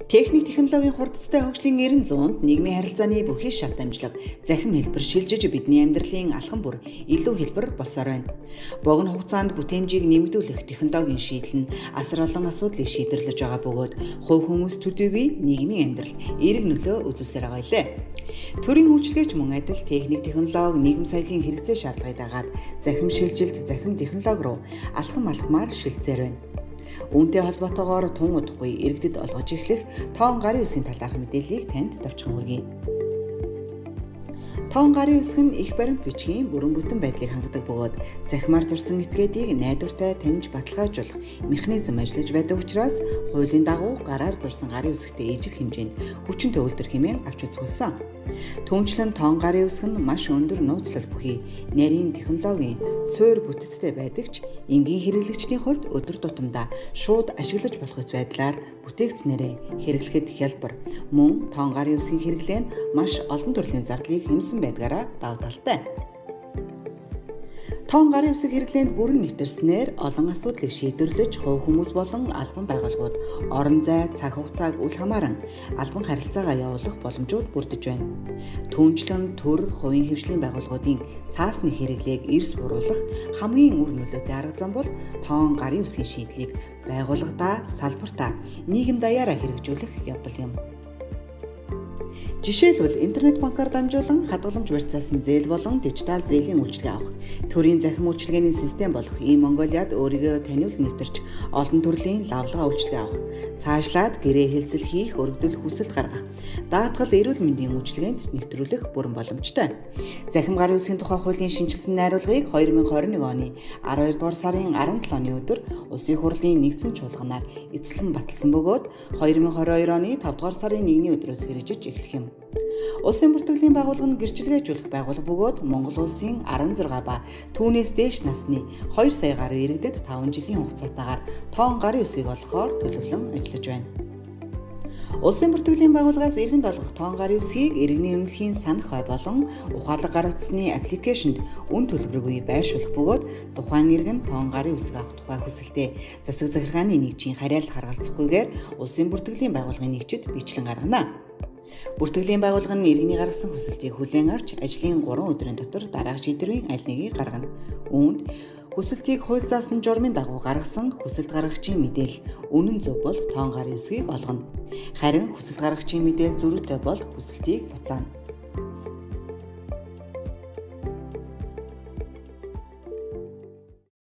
Техник технологийн хурдцтай хөгжлийн 90 100-нд нийгмийн харилцааны бүхий шат амжилга захим хэлбэр шилжиж бидний амьдралын алхам бүр илүү хэлбэр болсоор байна. Богино хугацаанд бүтээмжийг нэмэгдүүлэх технологийн шийдэл нь асар олон асуудлыг шийдвэрлэж байгаа бөгөөд хувь хүмүүс төдийгүй нийгмийн амьдралд эерэг нөлөө үзүүлсээр байгаа илээ. Төрийн үйлчилгээч мөн адил техник технологи нийгэм соёлын хэрэгцээ шаардлагыг дагаад захим шилжилт, захим технологи руу алхам алхмаар шилжсээр байна. Үүнтэй холбоотойгоор тун удахгүй иргэдэд олгож эхлэх тоон гарын үсгийн талаарх мэдээллийг танд товчхон хүргэе. Тоон гарын үсэг нь их баримт бичгийн бүрэн бүтэн байдлыг хангадаг бөгөөд захимаар зурсан этгээдийг найдвартай таньж баталгаажуулах механизм ажиллаж байдаг учраас хуулийн дагуу гараар зурсан гарын үсэгтэй ижил хэмжээнд хүчин төгөлдөр хэмээн авч үзүүлсэн. Түүнчлэн тоон гарын үсэг нь маш өндөр нууцлал бүхий нарийн технологийн суур бүтэцтэй байдаг ч энгийн хэрэглэгчдийн хувьд өдөр тутамдаа шууд ашиглаж болох үс байдлаар бүтээгдсэнээрээ хэрэглэхэд хялбар. Мөн тоон гарын үсгийн хэрэглээ нь маш олон төрлийн зардлыг хэмнэсэн байдгаараа давуу талтай. Тоон гарын үсэг хэрэглээнд бүрэн нэвтэрснээр олон асуудлыг шийдвэрлэж хувь хүмүүс болон албан байгууллагууд орон зай, цаг хугацааг үл хамааран албан харилцаагаа явуулах боломжууд бүрдэж байна. Түүнчлэн төр, хувийн хэвшлийн байгууллагуудын цаасны хэрэглээг эрс бууруулах хамгийн үр нөлөөтэй арга зам бол тоон гарын үсгийн шийдлийг байгууллагадаа, салбартаа, нийгэм даяараа хэрэгжүүлэх явдал юм. Жишээлбэл интернет банкар дамжуулан хадгаламж барьцаасан зээл болон дижитал зээлийн үйлчилгээ авах, төрийн захим үйлчилгээний систем болох E-Mongoliad өөрийгөө таниулан нэвтэрч олон төрлийн лавлгаа үйлчилгээ авах, цаашлаад гэрээ хэлцэл хийх, өргөдөл хүсэлт гаргах, даатгал эрүүл мэндийн үйлчилгээнд нэвтрүүлэх бүрэн боломжтой. Захим гарын үсгийн тухай хуулийн шинэчилсэн найруулгыг 2021 оны 12 дугаар сарын 17-ны өдөр Улсын хурлын нэгдсэн чуулганаар эзлэн баталсан бөгөөд 2022 оны 5 дугаар сарын 1-ний өдрөөс хэрэгжиж эхлэх юм. Улсын бүртгэлийн байгууллага нь гэрчилгээжүүлэх байгууллага бөгөөд Монгол улсын 16 ба түүнээс дээш насны 2 сая гаруй иргэдэд 5 жилийн хугацаатаагаар тоон гарын үсгийг олгохоор төлөвлөн ажиллаж байна. Улсын бүртгэлийн байгууллагаас иргэнд олгох тоон гарын үсгийг иргэний үнэлэхийн санах ой болон ухаалаг гар утасны аппликейшнд үн төлбөргүй байршуулах бөгөөд тухайн иргэн тоон гарын үсэг авах тухай хүсэлтээ засаг захиргааны нэгжийн харьяалал харгалзахгүйгээр улсын бүртгэлийн байгууллагын нэгжид бичлэн гаргана. Бүртгэлийн байгууллага нь иргэний гаргасан хүсэлтийг хүлээн авч ажлын 3 өдрийн дотор дараах шийдвэрийн аль нэгийг гаргана. Үүнд хүсэлтийг хууль заасан журмын дагуу гаргасан хүсэлт гаргагчийн мэдээлэл үнэн зөв бол тоон гарын үсгийг олгоно. Харин хүсэлт гаргагчийн мэдээлэл зөрүүтэй бол хүсэлтийг буцаана.